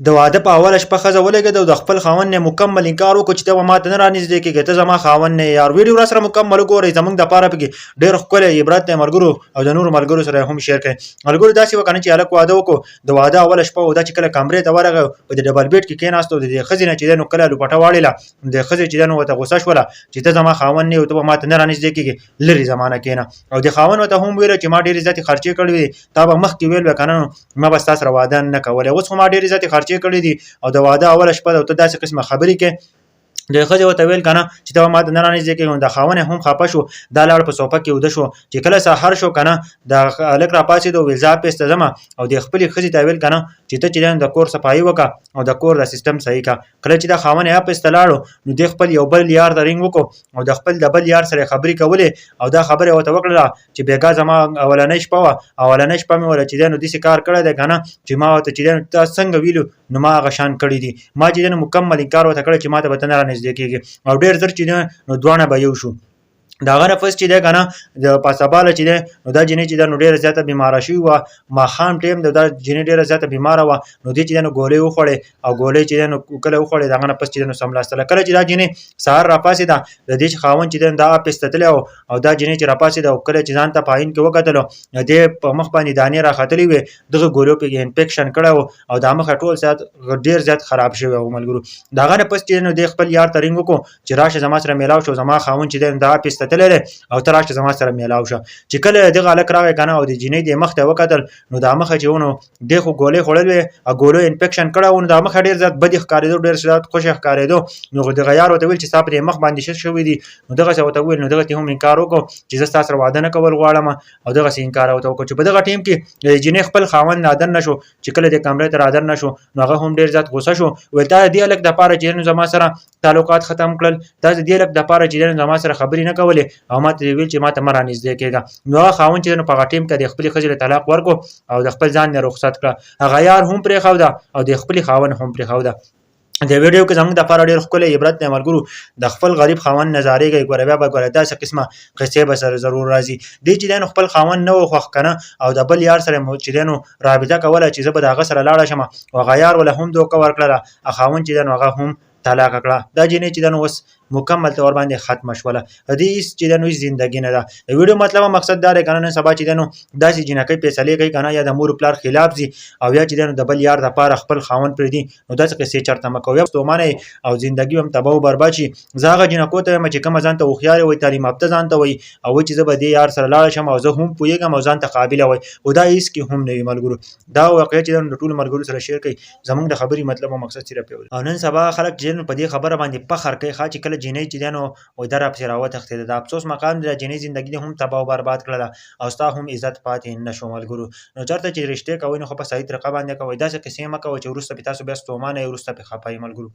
د واده په اوله شپه ښځه ولګېده او د خپل خاوند نه مکمل انکار وکړ چې ته به ماته نه رانږدې کېږې، ته زما خاوند نه یې. یار ویډیو راسره مکمل وګورئ، زموږ دپاره پکې ډېر ښکلی عبرت دی ملګرو، او د نورو ملګرو سره هم شیر کړئ ملګرو. داسې وکړه چې هلک واده وکړو، د واده اوله شپه و، دا چې کله کمرې ته ورغی په دې ډبل بیډ کې کېناست او د دې ښځې نه چې دی نو کله لوپټه واړېله، د ښځې چې دی نو ورته غوسه شوله چې ته زما خاوند نه یې او ته به ماته نه رانږدې کېږې، لرې زما نه کېنه. او د خاوند ورته هم ویل چې ما ډېرې زیاتې خرچې کړې وې، تا به مخکې ویل وې که نه نو ما به ستا سره واده نه کولی، اوس خو ما ډېرې زیاتې خرچې کړې دي او د واده اوله شپه ده او ته داسې قسمه خبرې کوې. د ښځې ورته ویل که نه چې ته به ماته نه رانږدې کېږې، نو د خاوند هم خفه شو، دا لاړ په صوفه کې اوده شو. چې کله سهار شو که نه، د هلک راپاڅېدو، ویل زه آفس ته ځم، او د خپلې ښځې ته ویل که نه چې ته چې دی د کور صفایي وکړه او د کور د سیستم صحیح کړه. کله چې دا خاوند یې آفس ته لاړو نو دی خپل یو بل یار ته رینګ وکړو او د خپل د بل یار سره خبرې کولې او دا خبره یې ورته وکړله چې بېګا زما اولنۍ شپه وه، اولنۍ شپه مې وله چې دی نو داسې کار کړی دی که نه چې ما ورته چې دی نو تا څنګه ویلو نو ما هغه شان کړي دي، ما چې دی نو مکمل انکار ورته کړی چې ما ته به ته نه رانږدې کېږې او ډېر زر چې دی نو دواړه به یو شو. د هغه نه پس چې دی که نه د پاسباله چې دی نو دا جینۍ چې ده نو ډېره زیاته بیماره شوې وه، ماښام ټایم ده، دا جینۍ ډېره زیاته بیماره وه، نو دې چې دی نو ګولۍ وخوړې او ګولۍ چې دی نو کله وخوړې د هغه نه پس چې دی نو سملاستله. کله چې دا جینۍ سهار راپاڅېده، د دې چې خاوند چې دی دا آفس ته تللی او دا جینۍ چې راپاڅېده او کله چې ځان ته په آیین کې وکتلو نو دې په مخ باندې دانې راختلې وې، دغه ګولیو پکې انفیکشن کړی و او دا مخه ټول زیات ډېر زیات خراب شوی و ملګرو. د هغه نه پس چې دی نو دې خپل یار ته رینګ وکړو چې راشه زما سره میلاو شو، زما خاوند چې دی دا آفس ته تللی دی او ته راشه زما سره میلاو شه. چې کله دغه هلک راغی که نه او د جینۍ دې مخ ته وکتل نو دا مخه چې ونو دې خو ګولۍ خوړلې وې او ګولۍ انفیکشن کړی و، نو دا مخه ډېر زیات بدې ښکارېدو، ډېر زیات خوشې ښکارېدو. نو دغه یار ورته ویل چې ستا په دې مخ باندې څه شوي دي، نو دغسې ورته وویل، نو دغه ته هم انکار وکړو چې زه ستا سره واده نه کول غواړم او دغسې انکار ورته وکړو. چې په دغه ټیم کې د جینۍ خپل خاوند نادر نه شو، چې کله د کمرې ته رادننه شو نو هغه هم ډېر زیات غوسه شو، ویل تا د دې هلک دپاره چې نو زما سره تعلقات ختم کړل، تا د دې هلک دپاره چې نو زما سره خبرې نه کولې او ما ته یې ویل چې ما ته مه رانږدې کېږه. نو هغه خاوند چې نو په هغه ټیم کې د خپلې ښځې له طلاق ورکړو او د خپل ځان نه رخصت کړه، هغه یار هم پرېښوده او د خپلې خاوند هم پرېښوده. د ویډیو کې زموږ د لپاره ډېر ښکلی عبرت دی ملګرو، د خپل غریب خاوند نه ځارېږئ، ګوره بیا به ګوره داسې قسمه قصې به سره ضرور راځي. دی چې دی نو خپل خاوند نه و خوښ که نه او د بل یار سره مو چې دی نو رابطه کوله چې زه به د هغه سره لاړه شم، او هغه یار وله هم دوکه ورکړله، خاوند چې دی نو هغه هم طلاقه کړه. دا جینۍ چې ده نو اوس مکمل طور باندې ختمه شوله، د دې هیڅ چې ده نو هیڅ زندګي نه ده. د ویډیو مطلب او مقصد دا دی که نه نن سبا چې ده نو داسې جینکۍ فیصلې کوي که نه یا د مور پلار خلاف ځي او یا چې ده نو د بل یار دپاره خپل خاوند پرېږدي، نو داسې قصې چېرته مه کوئ، ستومانه یې او زندګي هم تباه او برباد شي. زه هغه جینکو ته وایم چې کومه ځان ته هوښیارې وایي، تعلیم یافته ځان ته وایي او وایي چې زه به دې یار سره لاړه شم او زه هم پوهېږم او ځان ته قابله وایي، خو دا هیڅ کې هم نه وي ملګرو. دا واقعه چې ده نو د ټولو ملګرو سره شیر کړئ، زمونږ د خبرې مطلب او مقصد صرف یو دی. او نن سبا خلک چې نو په دې خبره باندې فخر کوي ښه چې کله جینۍ چې دی نو وایي دا راپسې راوتښتېده. د افسوس مقام دی، دا جینۍ زندګي دې هم تباه او برباد کړله او ستا هم عزت پاتې نه شو ملګرو. نو چېرته چې رشتې کوئ نو خو په صحیح طریقه باندې کوئ، داسې قصې مه کوئ چې وروسته پرې تاسو بیا ستومانه یئ، وروسته پرې خفه یئ ملګرو.